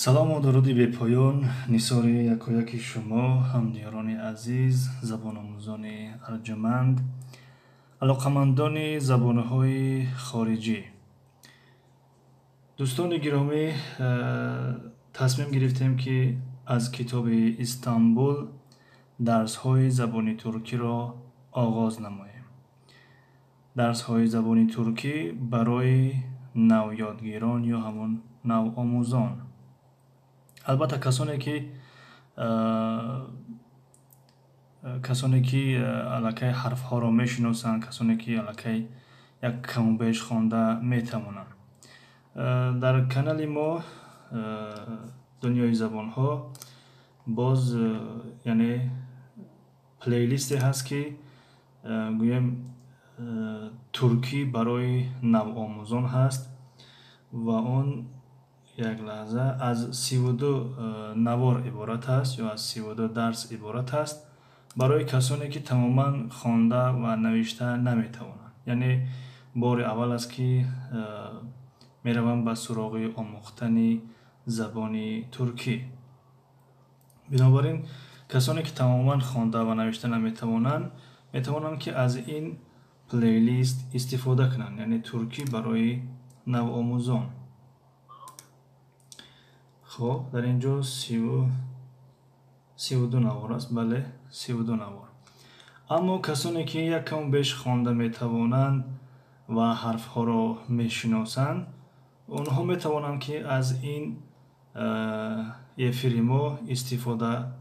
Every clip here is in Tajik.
Салому дуруди бепоён нисори якояки шумо, ҳамдиёрони азиз, забономӯзони арҷуманд, алоқамандони забонҳои хориҷӣ. Дӯстони гиромӣ, тасмим гирифтем, ки аз китоби Истанбул дарсҳои забони туркиро оғоз намоем. Дарсҳои забони туркӣ барои навёдгирон ё ҳамон навомӯзон. Албатта, касоне ки аллакай ҳарфҳоро мешиносанд, касоне ки аллакай як каму беш хонда метавонанд. Дар канали мо, Дунёи забонҳо, боз, яъне, плейлисте ҳаст, ки гӯем, туркӣ барои навомӯзон ҳаст ва он, як лаҳза, аз 32 навор иборат аст ё аз 32 дарс иборат аст барои касоне ки тамоман хонда ва навишта наметавонанд, яъне бори аввал аст, ки мераванд ба суроғи омӯхтани забони туркӣ. Бинобар ин, касоне ки тамоман хонда ва навишта наметавонанд, метавонанд, ки аз ин плейлист истифода кунанд, яъне туркӣ барои навомӯзон. Хоб, дар ин ҷо 32 навор аст, бале, 32 навор. Аммо касоне ки як каму беш хонда метавонанд ва ҳарфҳоро мешиносанд, онҳо метавонанд, ки аз ин эфири мо истифода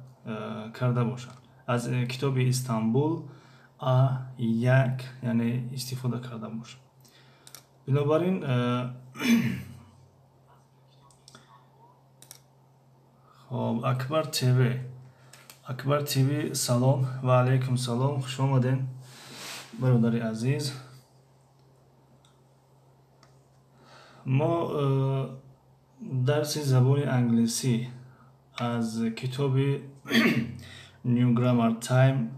карда бошанд, аз китоби Истанбул А1, яъне, истифода карда бошанд. Бинобар ин, хоб, Акбар ТВ, Акбар ТВ, салом ва алайкум салом, хуш омадем, бародари азиз. Мо дарси забони англисӣ аз китоби New Grammar Time,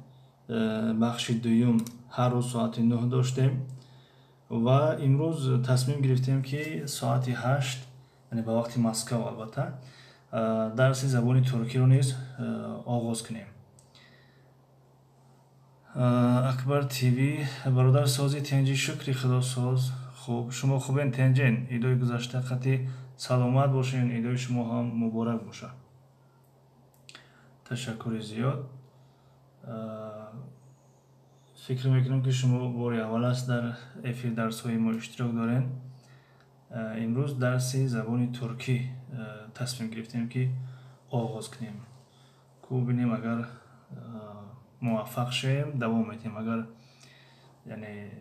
бахши дуюм, ҳар рӯз соати 9 доштем ва имрӯз тасмим гирифтем, ки соати 8, яъне ба вақти Москав, албатта, дарси забони туркиро низ оғоз кунем. Акбар ТВ, бародар, сози, тенҷи? Шукри Худо, соз, хуб. Шумо хубен, тенҷен? Идои гузашта қати саломат бошен, идои шумо ҳам муборак бошад. Ташаккури зиёд. Фикр мекунам, ки шумо бори аввал аст дар эфир дарсҳои мо иштирок дорен. Имрӯз дарси забони туркӣ тасмим гирифтем, ки оғоз кунем. Ку бинем, агар муваффақ шавем, давом медиҳем, агар, яъне,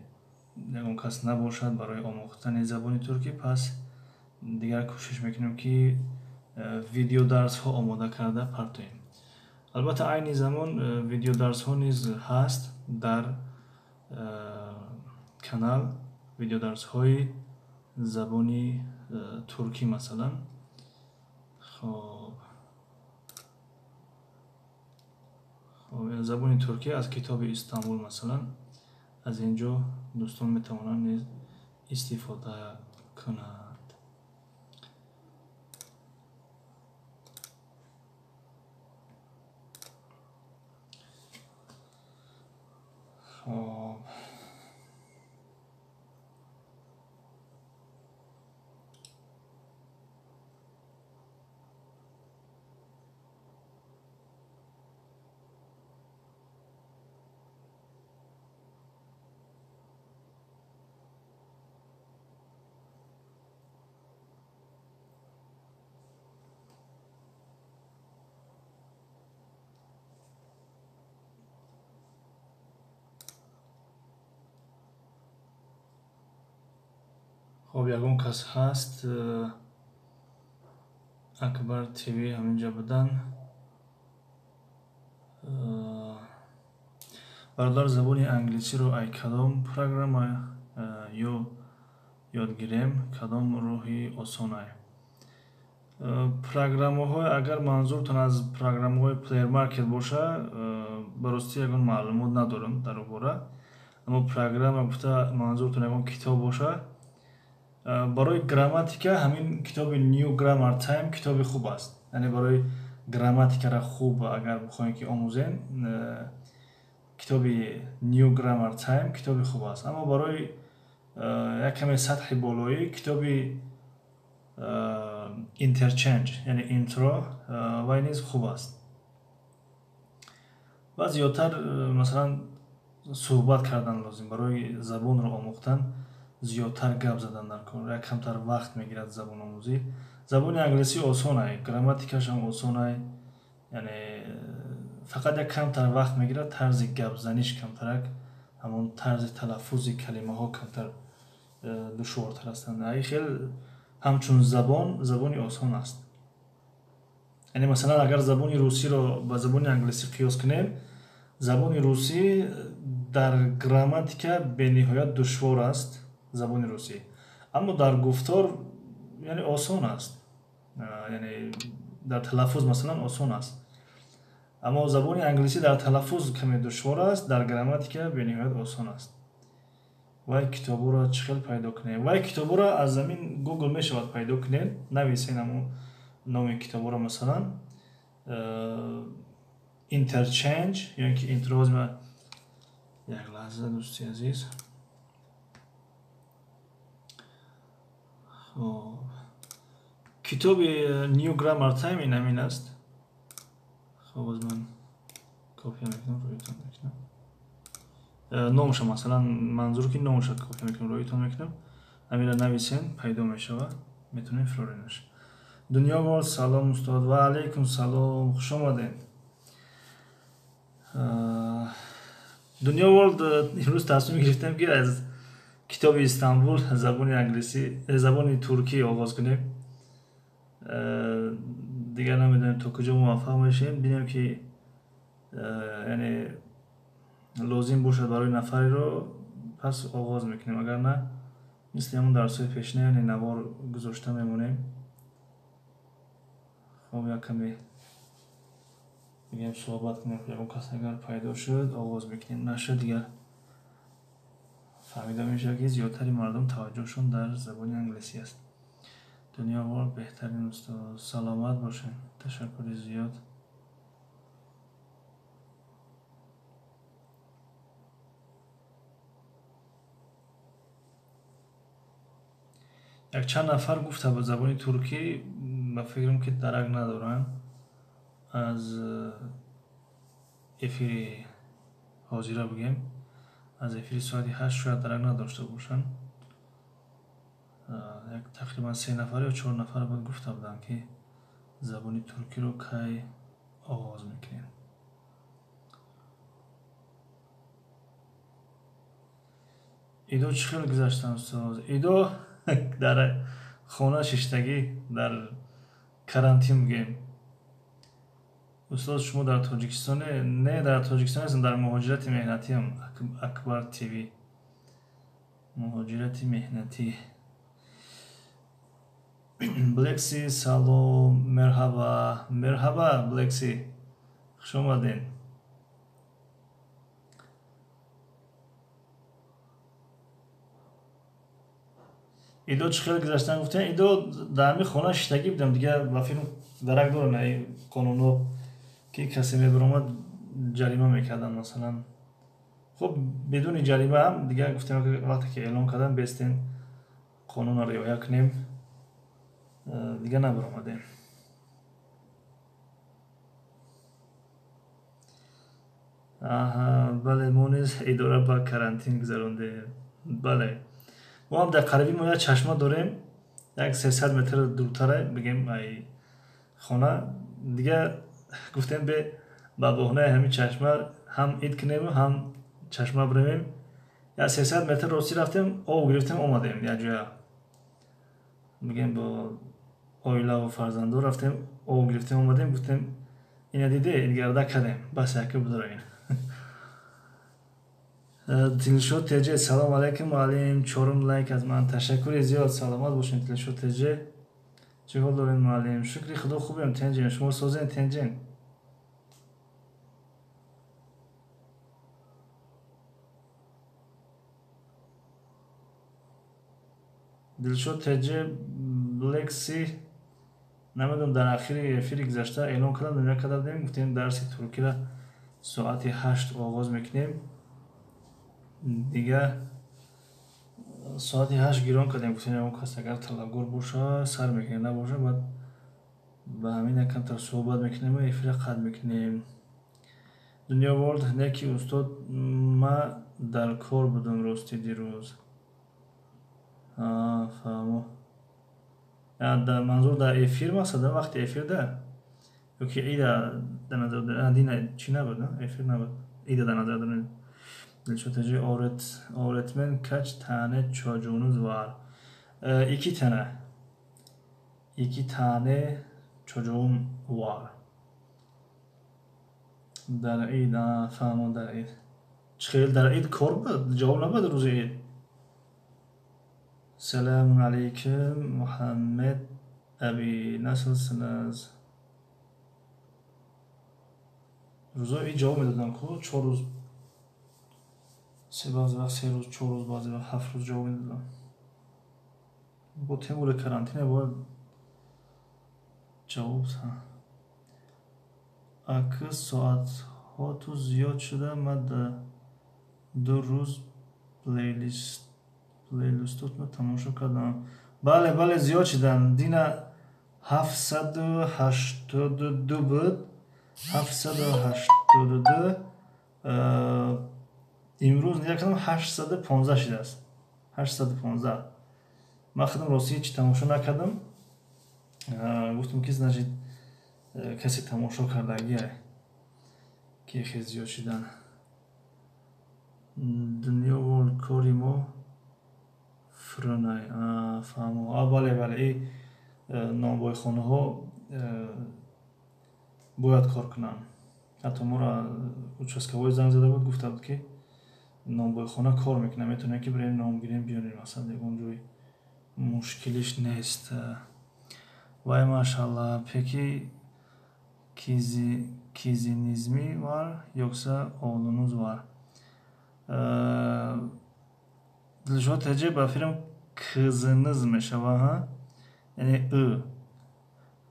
ягон кас набошад барои омӯхтани забони туркӣ, пас дигар кӯшиш мекунем, ки видеодарсҳо омода карда партоем. Албатта, айни замон видеодарсҳо низ ҳаст дар канал, видеодарсҳои забони туркӣ, масалан. Хоб, забони туркӣ аз китоби Истанбул, масалан, аз ин ҷо дӯстон метавонанд низ истифода кунанд. Хоб, ягон кас ҳаст? Акбар ТВ ҳаминҷа будан. Бародар, забони англисиро ай кадом программа ё ёд гирем, кадом роҳи осонае? Программаҳои, агар манзуртон аз программаҳои Play Market боша, ба ростӣ ягон маълумот надорам дар он бора. Аммо программа гуфта манзуртон ягон китоб боша, Барои грамматика ҳамин китоби New Grammar Time китоби хуб аст. Яъне барои грамматикаро хуб агар бихоҳем ки омӯзем, китоби New Grammar Time китоби хуб аст. Аммо барои як каме сатҳи болоӣ китоби Interchange, яъне Intro, вай низ хуб аст. Ва зиёдтар масалан суҳбат кардан лозим. Барои забонро омӯхтан зиёдтар гап задан дар кор. Як камтар вақт мегирад забономӯзӣ. Забони англисӣ осонай, грамматикашам осонай, яъне фақат як камтар вақт мегирад, тарзи гапзаниш камтарак, ҳамон тарзи талаффузи калимаҳо камтар душвортар ҳастанд. Ай хел ҳамчун забон, забони осон аст. Яъне масалан агар забони русиро ба забони англисӣ қиёс кунем, забони русӣ дар грамматика бениҳоят душвор аст, забони русӣ. Аммо дар гуфтор яъне осон аст. Яъне дар талаффуз масалан осон аст. Аммо забони англисӣ дар талаффуз каме душвор аст, дар грамматика бениҳоят осон аст. Вай китобҳоро чӣ хел пайдо кунем? Вай китобҳоро аз замин Google мешавад пайдо кунем. Нависен ҳамон номи китобҳоро масалан Interchange ё ин ки Intro. Як лаҳза дӯсти азиз. Хоб, китоби New Grammar Time ин ҳамин аст. Хоб, аз ман копия мекунам, рӯйтон мекунам. Номша масалан, манзур ки номша копия мекунам, рӯйтон мекунам. Ҳаминро нависен, пайдо мешавад, метавонем фироренаш. Дунё Ворлд, салом устод. Ва алайкум салом, хуш омадед. Дунё Ворлд, имрӯз тасмим гирифтем ки аз китоби Истанбул забони англисӣ, забони туркӣ оғоз кунем. Дигар намедонем то куҷо муваффақ мешавем. Бинем ки яъне лозим бошад барои нафареро, пас оғоз мекунем. Агар на, мисли ҳамон дарсҳои пешина, яъне навор гузошта мемонем. Хоб, як каме бигем суҳбат кунем, ягон кас агар пайдо шуд оғоз мекунем, нашуд дигар фаҳмида мешавад ки зиёдтари мардум таваҷҷӯҳшон дар забони англисӣ аст. Дунё Ворлд беҳтарин устод, саломат бошед, ташаккури зиёд. Якчанд нафар гуфта ба забони туркӣ, ба фикрам ки дарак надоранд аз эфири ҳозира, бигем аз эфири соати 8 шояд дарак надошта бошанд. Як тақрибан 3 нафар ё 4 нафар буд гуфта буданд ки забони туркиро кай оғоз мекунем. Идо чӣ хел гузаштан устод? Идо дар хона шиштагӣ, дар карантин бигем. Устод, шумо дар Тоҷикистоне? Не, дар Тоҷикистон ҳастам, дар муҳоҷирати меҳнатиам. Акбар ТВ, муҳоҷирати меҳнатӣ. Блекси, салом, мерҳаба, мерҳаба Блекси, хуш омадед. Идо чӣ хел гузаштан гуфтем? Идо дар ҳамин хона шиштагӣ будам, дигар ба филм дарак дорам, ин қонунҳо ки касе мебаромад ҷарима мекарданд масалан. Хуб, бидуни ҷарима ҳам дигар гуфтем вақте ки эълон кардан бестем қонунро риоя кунем, дигар набаромадем. Аҳа, бале, мо низ идора ба карантин гузарондем. Бале, мо ҳам дар қариби мо як чашма дорем, як 300 метр дуртара бигем ай хона. Дигар гуфтем ба баҳонаи ҳамин чашма ҳам ид кунему ҳам чашма биравем. Як 300 метр ростӣ рафтем, об гирифтем, омадем як ҷоя. Бигем бо оилаву фарзандо рафтем, об гирифтем, омадем, гуфтем ина диде, идгарда кардем, бас яке бидороем. Дилшод ТЖ, салом алейкум муаллим, 4-ум лайк аз ман, ташаккури зиёд, саломат бошед Дилшод ТЖ. Чӣ ҳол доред муаллим? Шукри худо хубем, тенҷем, шумо созен тенҷем? Дилшод ТЖ Блекси, намедонам, дар ахири эфири гузашта эълон кардам, накарда будем, гуфтем дарси туркиро соати 8 оғоз мекунем. Дига соати 8 гирон кардем, гуфтем ягон кас агар талабгор боша сар мекунем, набоша баъд ба ҳамин якамтар суҳбат мекунем ва эфира қатъ мекунем. Дунё Ворлд, не ки устод, ма дар кор будам рости дирӯз. Фаҳмо. Манзур дар эфир мақсад, вақти эфирда ё ки ида дар назар доред? Дина чӣ набуд, эфир набуд, ида дар назар доред. Дилшод ТЖ, öğretmen kaç tane çocuğunuz var? İki tane. İki tane çocuğum var. Дар ид, фаҳмо, дар ид. Чӣ хел дар ид кор буд? Ҷавоб набуд рӯзи ид? Саламун алейкум, Муҳаммед аби, nasılsınız? Рӯзои ид ҷавоб медодам ку, 4 рӯз, се баъзе вақт 3 рӯз, 4 рӯз, баъзе вақт 7 рӯз ҷавоб медодам. Бо темури карантине бояд ҷавоб. Аки соатҳоту зиёд шуда, ман 2 рӯз плейлистотро тамошо кардам. Бале, бале, зиёд шуданд. Дина 782 буд, 782. Имрӯз нигоҳ кардам, 815 шудааст. 815. Ман худам рости ҳеҷ тамошо накардам. Гуфтам ки значит касе тамошо кардагие ки хел зиёд шудан. Дунё Ворлд, кори мо фрунай. Фаҳмо. Бале, бале, и нонвойхонаҳо бояд кор кунанд. Ҳатто моро участковой занг зада буд, гуфта буд ки нонвойхона кор мекунад, метавонем ки бирем нон гирем биёрем, масалан ягон ҷой мушкилиш нест. Вай машалла, пеки kızınız mı var yoksa oğlunuz var? Дилшод ТЖ, ба фирм kızınız мешава, ҳа? Яъне ы.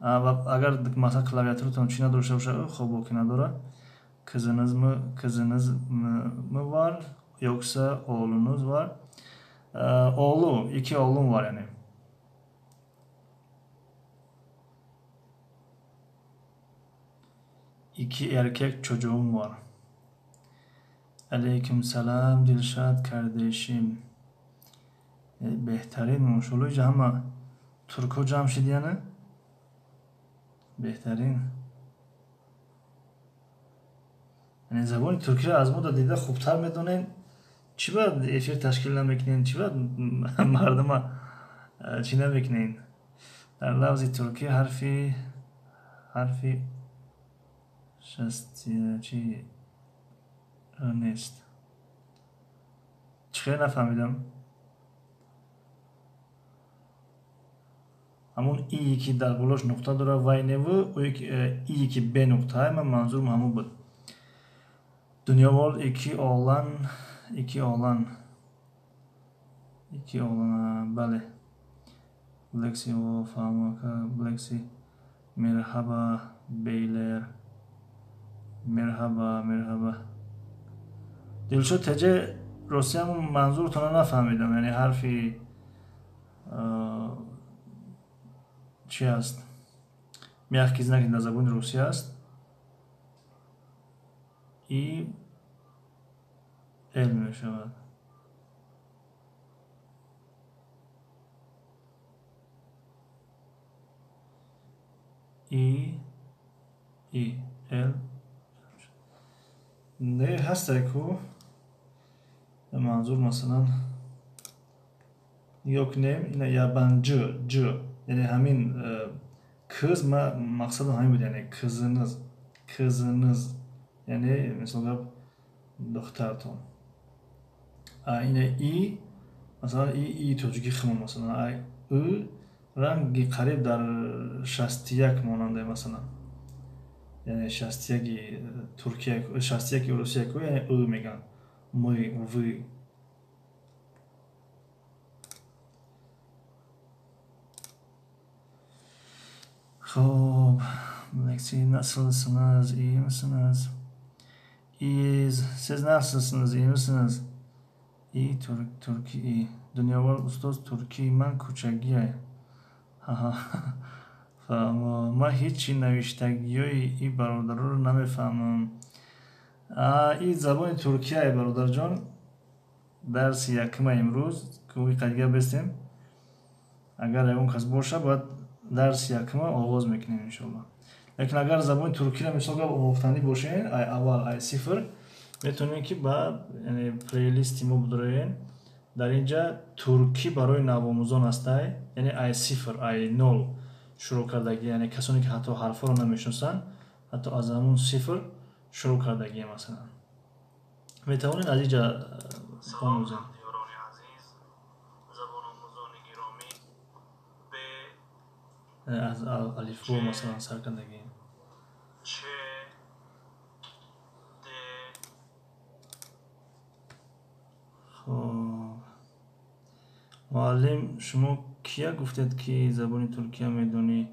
Агар масалан клавиатуратон чӣ надошта боша, ы хоб боки надора. Kızınız mı, kızınız mı var yoksa oğlunuz var? Oğlu, iki oğlum var yani. İki erkek çocuğum var. Aleyküm selam Dilşad kardeşim. Беҳтарин, мошалло, иҷа ҳама туркҳо ҷамъ шид, яъне беҳтарин. Яъне забони туркиро аз мо дида хубтар медонем. Чӣ бояд эфир ташкил намекунем? Чӣ бояд мардума чӣ намекунем? Дар лафзи туркӣ ҳарфи шасти нест. Чӣ хел нафаҳмидам? Ҳамон ие ки дар болош нуқта дорад, вай неву ие ки бе нуқтаа, ман манзурам ҳамон буд. Дунё Ворлд, iki oğlan, iki oğlan, iki oğlan, бале. Блекси, фаҳмака, Блекси, merhaba beyler, merhaba, merhaba. Дилшод ТЖ, рости ҳамон манзуртонро нафаҳмидам, яъне ҳарфи чӣ аст? Мягкий знак дар забони русӣ аст. И эл мешавад. И, и, эл. Не ҳастай ку манзур, масалан нигоҳ кунем, ина yabancı ҷ, яъне ҳамин кыз, ма мақсадам ҳамин буд, яъне kızınız, kızınız, яъне мисол гап духтартон. Ина и, масалан и тоҷикӣ химо, масалан ы ранги қариб дар 61 монанда, масалан яъне 61-и Туркия, 61-и Русия ку, яъне ы мегӯянд, мы, вы. Хоб, Black nasılsınız? İyi misiniz? İyiyiz. Siz nasılsınız? İyi misiniz? İyi, Türkiye iyi. Дунё Ворлд устоз туркии ман кӯчагие. Фаҳмо. Ман ҳечи навиштагиёи и бародароро намефаҳмам. И забони туркияе, бародарҷон. Дарси якума имрӯз кӯи қадига бестем. Агар ягон кас боша, бояд дарси якума оғоз мекунем иншоалло. Лекин агар забони туркиро мисол гап омӯхтанӣ бошен, ай аввал, ай сифр, метавонем ки ба плейлисти мо бидороен. Дар инҷа туркӣ барои навомӯзон ҳастай, яъне ай сифр, ай нол шурӯъ кардагӣ, яъне касоне ки ҳатто ҳарфҳоро намешиносанд, ҳатто аз ҳамун сифр шурӯъ кардагӣ масалан. Метавонед аз инҷа омӯзед. Аз алифбо масалан сар кардагӣ. Хоб, муаллим, шумо кия гуфтед ки забони туркия медонӣ?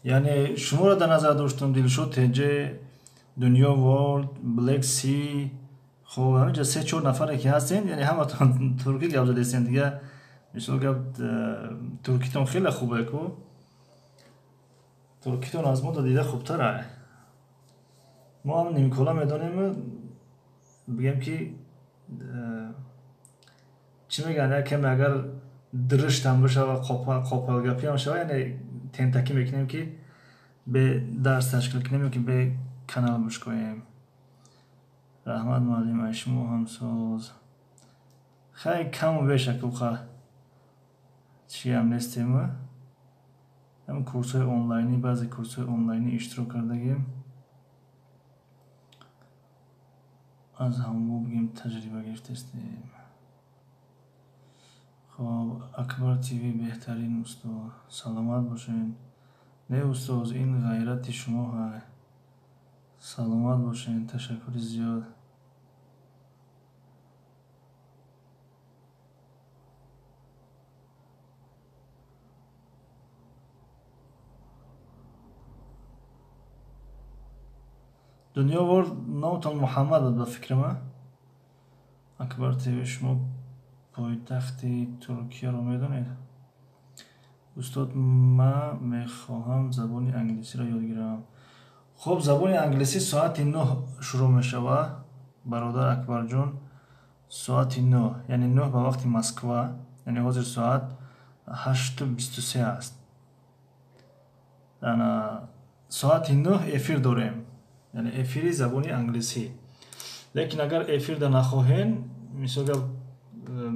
Яъне шуморо дар назар доштам, Дилшод ТЖ, Дунё Ворлд, Black Sea. Хоб, ҳаминҷа се-чор нафаре ки ҳастен, яъне ҳаматон туркӣ гап задестен дига. Мисол гап, туркитон хеле хубе ку. Туркитон аз мо дида хубтара. Мо ҳам нимкола медонем, бигем ки чӣ мегӯянд, як каме агар дуруштам бишава, қопалгапиам шава, яъне тентакӣ мекунем ки бе дарс ташкил кунем ё ки бе канал бишкоем. Раҳмат, муаллим, ай шумо ҳамсоз. Хай, каму беша куха чиам нестем. Ҳам курсҳои онлайнӣ, баъзе курсҳои онлайнӣ иштирок кардагем. Аз ҳамво бигем таҷриба гирифтестем. Хоб, Акбар ТВ беҳтарин устод. Саломат бошед. Не устоз, ин ғайрати шумо ҳай. Саломат бошед, ташаккури зиёд. Дунё Ворлд номтон Муҳаммад буд ба фикри ман. Акбар ТВ, шумо пойтахти Туркияро медонед? Устод, ман мехоҳам забони англисиро ёд гирам. Хоб, забони англисӣ соати 9 шурӯъ мешавад, бародар Акбарҷон. Соати 9, яъне 9 ба вақти Москва, яъне ҳозир соат 8:23 аст. Ана соати 9 эфир дорем, яъне эфири забони англисӣ. Лекин агар эфирда нахоҳен, мисол гап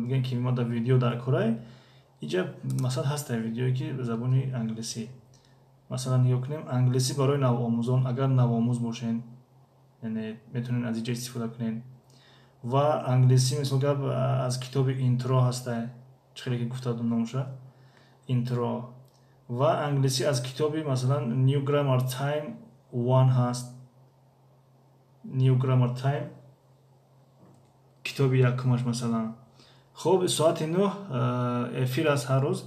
бигем ки мо дар видео дар корай, инҷа масалан ҳаста видеое ки забони англисӣ. Масалан нигоҳ кунем, англисӣ барои навомӯзон, агар навомӯз бошен, яъне метавонед аз инҷа истифода кунед. Ва англисӣ мисол гап аз китоби интро ҳаста, чӣ хеле ки гуфта будам номаша, интро. Ва англисӣ аз китоби масалан New Grammar Time 1 ҳаст. New Grammar Time китоби якумаш масалан. Хоб, соати 9 эфир аст ҳар рӯз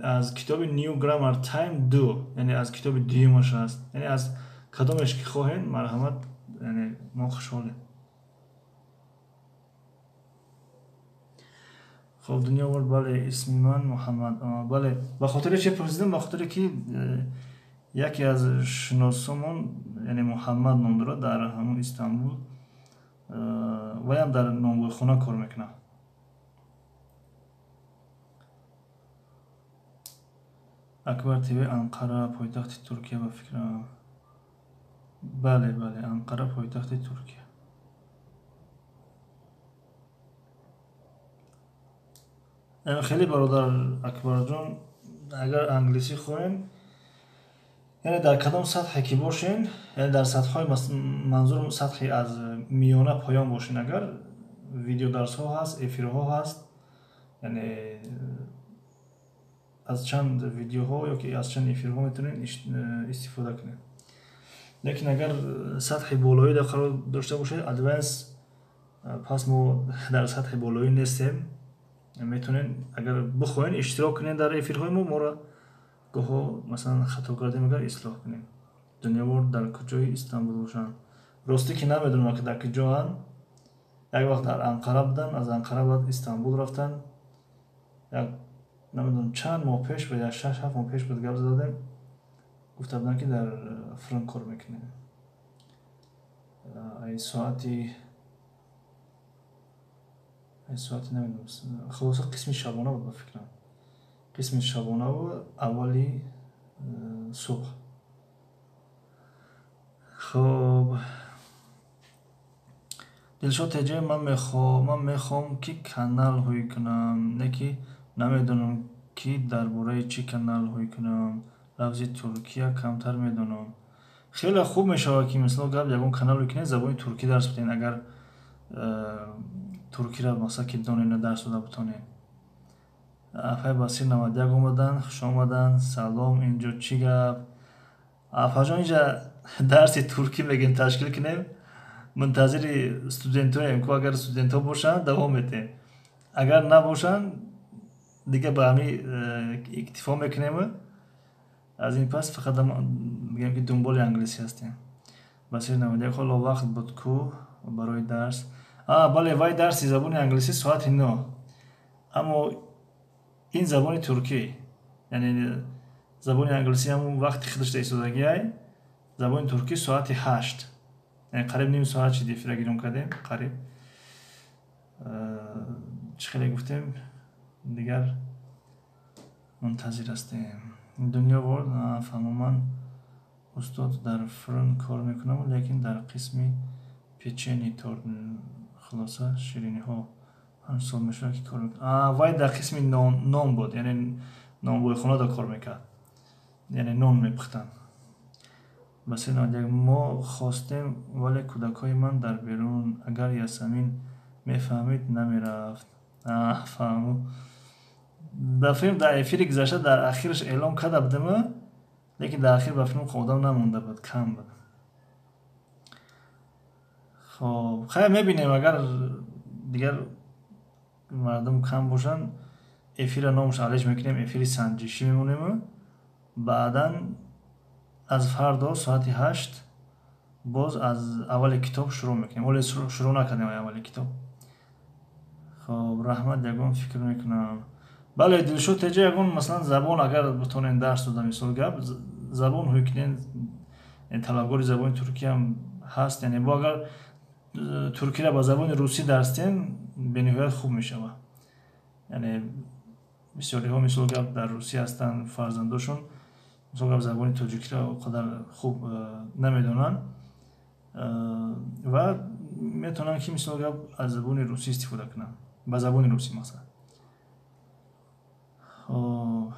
аз китоби New Grammar Time 2, яъне аз китоби дуюмаш аст. Яъне аз кадомеш ки хоҳен, марҳамат, яъне мо хушҳолем. Хоб, Дунё Ворлд, бале, исми ман Муҳаммад. Бале, ба хотири чи пурсидам? Ба хотире ки яке аз шиносомон, яъне Муҳаммад ном дорад, дар ҳамон Истанбул, ваям дар нонвойхона кор мекунад. Акбар ТВ, Анқара пойтахти Туркия ба фикрам. Бале, бале, Анқара пойтахти Туркия. Хеле бародар Акбарҷон, агар англисӣ хоҳем, яъне дар кадом сатҳе ки бошен, яъне дар сатҳҳои манзурам сатҳи аз миёна поён бошен, агар видеодарсҳо ҳаст, эфирҳо ҳаст, яъне аз чанд видеоҳо ё ки аз чанд эфирҳо метавонед истифода кунед. Лекин агар сатҳи болоӣ дар қарор дошта бошед, advance, пас мо дар сатҳи болоӣ нестем. Метавонед агар бихоҳед иштирок кунед дар эфирҳои мо, моро Гоҳо масалан хато кардем, агар ислоҳ кунем. Дунёвор дар куҷои Истанбул бошанд? Ростӣ ки намедонам, ки дар куҷоанд. Як вақт дар Анқара буданд, аз Анқара баъд Истанбул рафтанд. Як намедонам, чанд моҳ пеш буд, як 6-7 моҳ пеш буд, гап задем, гуфта буданд, ки дар фрон кор мекунем. Ай соати намедонам, хулоса қисми шабона буд, ба фикрам, қисми шабона буд, аввали субҳ. Хоб, Дилшод Теҷаи, ман мехоҳам, ки канал ҳуй кунам, не ки намедонам, ки дар бораи чӣ канал ҳуй кунам. Лафзи туркия камтар медонам. Хеле хуб мешавад, ки мисол гап ягон канал ҳуй кунед, забони туркӣ дарс бидиҳед, агар туркиро мақсад ки донед, дарс дода битонед. Афай Басир 91 омаданд, хуш омаданд. Салом, инҷо чӣ гап? Афаҷон, инҷа дарси туркӣ мегӯем, ташкил кунем. Мунтазири студентҳоем ку, агар студентҳо бошанд, давом метем, агар набошанд, дига ба ҳамин иктифо мекунем. Аз ин пас фақат мегӯем, ки дунболи англисӣ ҳастем. Басир 91, ҳоло вақт буд ку барои дарс? Бале, вай дарси забони англисӣ соати 9, аммо ин забони туркӣ, яъне забони англисӣ ҳамун вақти худаш истодагиай, забони туркӣ соати 8, яъне қариб ним соат шид эфира гирон кардем, қариб чӣ хеле гуфтем, дигар мунтазир ҳастем. Дунё ворд фаҳмо, ман устод дар фрн кор мекунам, лекин дар қисми печени торт, хулоса шириниҳо, 5 сол мешавад, ки кор мекунам. Вай дар қисми нон буд, яъне нонбойхонада кор мекард, яъне нон мепухтанд. Басир 91, мо хостем, вале кӯдакҳои ман дар берун, агар Ясамин мефаҳмид, намерафт. Фаҳму, ба филм дар эфири гузашта дар ахираш эълон карда будем, лекин дар ахир ба филм одам намонда буд, кам буд. Хоб, хайр, мебинем, агар дигар мардум кам бошанд, эфира номаш алеҷ мекунем, эфири санҷишӣ мемонем. Баъдан аз фардо соати 8 боз аз аввали китоб шурӯъ мекунем. Ҳоле шурӯъ накардем аввали китоб. Хоб, раҳмат, ягон фикр мекунам. Бале, Дилшод Теҷа, ягон масалан забон агар битонем дарс дода, мисол гап забон ҳуй кунем, талабгори забони туркиям ҳаст, яъне бо агар туркиро ба забони русӣ дарс диҳем, бениҳоят хуб мешавад. Яъне бисёриҳо мисол гап дар Русия ҳастанд, фарзандошон мисол гап забони тоҷикиро он қадар хуб намедонанд ва метавонанд, ки мисол гап аз забони русӣ истифода кунанд, ба забони русӣ масалан. Хоб,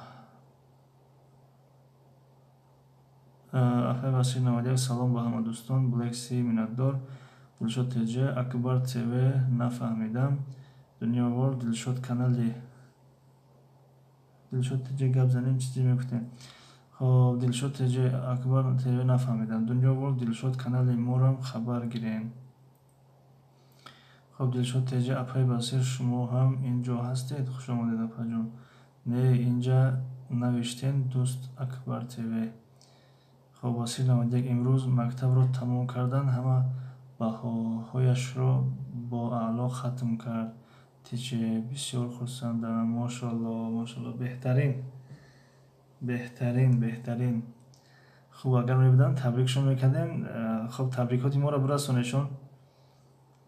Афай Басир 91, салом ба ҳама дӯстон. Блекси миннатдор. Дилшод Теҷа, Акбар ТВ нафаҳмидам. Дунё Ворд, Дилшод канали Дилшод Теҷа гап занем, чизе мегуфтем. Хоб, Дилшод Теҷа, Акбар ТВ нафаҳмидам. Дунё Ворд, Дилшод канали морам хабар гирем. Хоб, Дилшод Теҷа, апай Басир, шумо ҳам инҷо ҳастед? Хуш омадед, апаҷон. Не, инҷа навиштем, дӯст Акбар ТВ. Хоб, Басир 91, имрӯз мактабро тамом кардан, ҳама баҳоҳояшро бо аъло хатм кард. Тиче бисёр хурсандам. Мошоалло, мошоалло, беҳтарин, беҳтарин, беҳтарин. Хуб, агар мебуданд, табрикшон мекардем. Хоб, табрикоти моро бирасонешон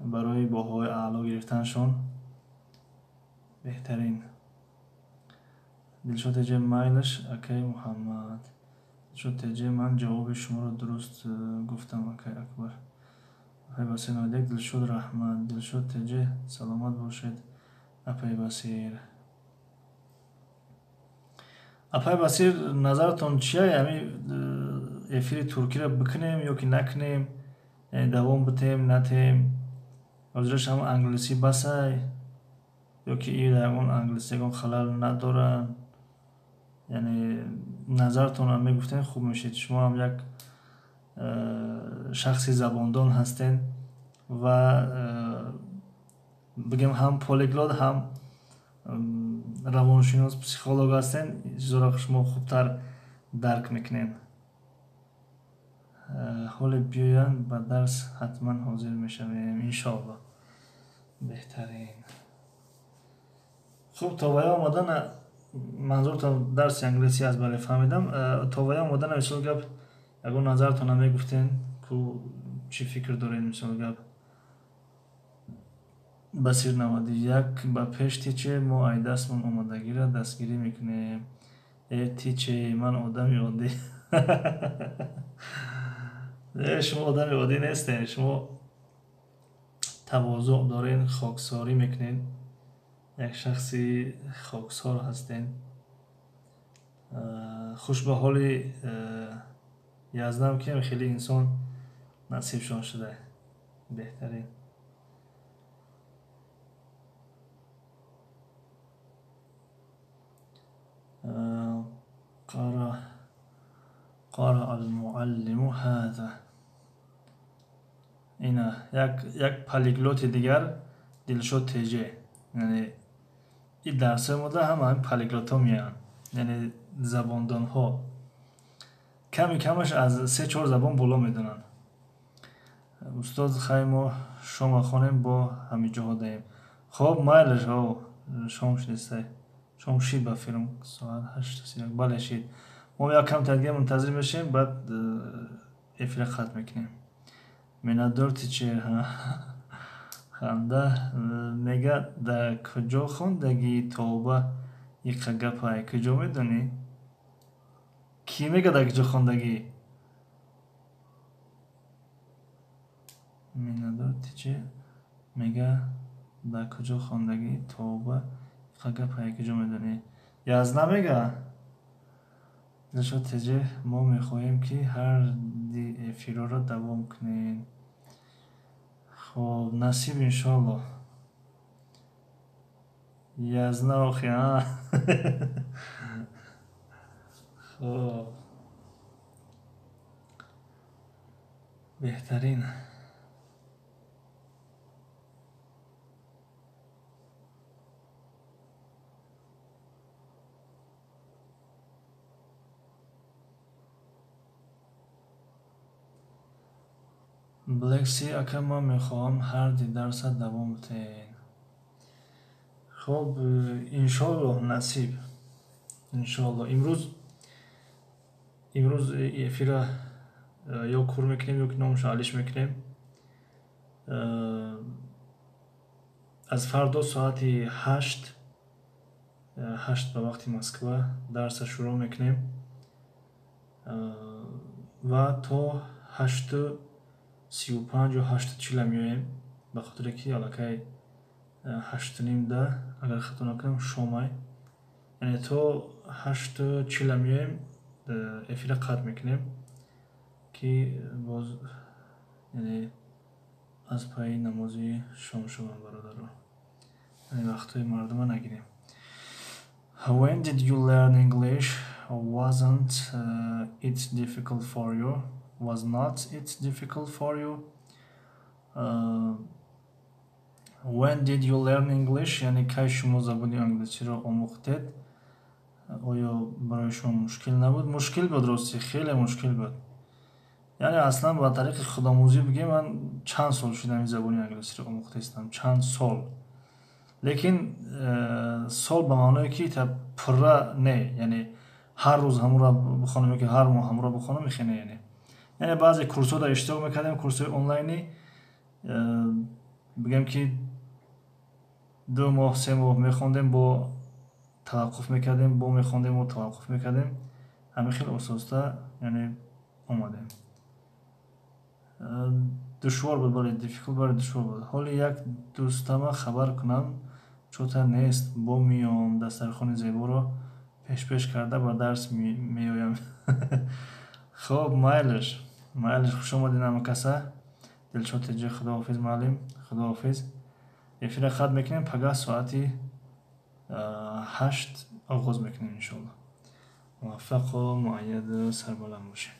барои баҳои аъло гирифтаншон. Беҳтарин. Дилшод Теҷа, майлаш, акай Муҳаммад. Дилшод Теҷа, ман ҷавоби шуморо дуруст гуфтам, акай Акбар. Апай Басир 91, Дилшод раҳмат. Дилшод Теҷа, саломат бошед, апай Басир. Апай Басир, назаратон чия, ҳами эфири туркиро бикунем ё ки накунем, яъне давом битем, натем? Ҳозираш ҳам англисӣ басай ё ки ягон англисӣ ягон халал надоранд? Яъне назаратонам мегуфтем, хуб мешид. Шумо ҳам як шахси забондон ҳастен ва бигем, ҳам полиглот, ҳам равоншинос, психолог ҳастен. Чизоро шумо хубтар Дарк мекунем. Ҳоле биёянд, ба дарс ҳатман ҳозир мешавем, иншоалло. Беҳтарин. Хуб, то вая омадана, манзуртон дарси англисӣ аст, бале, фаҳмидам. То вая омадана, мисол гап, ягон назартона мегуфтен ку, чӣ фикр доред, мисол гап. Басир 91 ба пеш, teacher, мо ай дастмон омодагиро дастгирӣ мекунем. Э, teacher, ман одами оддӣ. Э, шумо одами оддӣ нестед, шумо тавозӯъ дорен, хоксорӣ мекунед, як шахси хоксор ҳастен. Хуш ба ҳоли Яздам, ки хеле инсон насибшон шуда. Беҳтарин. قرأ المعلم هذا. Ина як полиглоти дигар, Дилшод Теҷе. Яъне ин дарсҳои мода ҳама ҳамин полиглотҳо меоянд, яъне забондонҳо, ками камаш аз се чор забон боло медонанд. Устод, хай, мо шома хонем, бо ҳамиҷоҳо даем. Хоб, майлаш. О, шом шидистай, шом шид, ба филм соат 8:31, бале, шид. Мо як камтар дига мунтазир мешем, баъд эфира қатъ мекунем. Миннатдор, teacher. Ханда мега, дар куҷо хондагӣ, тавба, иқа гапай куҷо медонӣ? Кӣ мега дар куҷо хондагӣ? Миннатдор, teacher, мега, дар куҷо хондагӣ, тавба, иқа гапай куҷо медонӣ? Язна мега. Дилшод Теҷе, мо мехоҳем, ки ҳар ди эфирҳоро давом кунед. Хоб, насиб, иншоалло. Язна охи. Хоб, беҳтарин. Блекси ака, ман мехоҳам ҳар ди дарса давом диҳед. Хоб, иншоалло, насиб, иншоалло. Имрӯз эфира ё кур мекунем, ё ки номашро алиш мекунем. Аз фардо соати 8, 8 ба вақти Москва дарса шурӯъ мекунем ва то 8:35 ё 8:40 меоем, ба хотире ки аллакай 8:30 да, агар хато накунам, шомай, яъне то 8:40 меоем, эфира қатъ мекунем, ки боз, яъне, аз пайи намози шом шаванд бародаро, яъне вақтҳои мардума нагирем. When did you learn English? Wasn't it difficult for you? Was not it difficult for you? When did you learn English? Яъне кай шумо забони англисиро омӯхтед? Оё барои шумо мушкил набуд? Мушкил буд, рости, хеле мушкил буд. Яъне аслан ба тариқи худомӯзӣ бигем, ман чанд сол шудам ин забони англисиро омӯхтаистам, чанд сол. Лекин сол ба маъное ки та пурра не, яъне ҳар рӯз ҳамуро бихонам ё ки ҳар моҳ ҳамуро бихонам, ихе не. Яъне баъзе курсҳо дар иштирок мекардем, курсҳои онлайнӣ, бигем ки 2 моҳ, 3 моҳ мехондем, бо таваққуф мекардем, бо мехондем, бо таваққуф мекардем, ҳамин хел оҳиста, яъне, омадем. Душвор буд, бале, difficult, бале, душвор буд. Ҳоли як дӯстама хабар кунам, чӯта нест, бо миём, дастархони зеборо пешпеш карда ба дарс меоям. Хоб, майлаш, майлаш, хуш омадед ҳама каса. Дилшод Теҷи, худоҳофиз, муаллим, худоҳофиз. Эфира қатъ мекунем, пагаҳ соати 8 оғоз мекунем, иншоалло. Муваффақу муайяду сарбаланд бошед.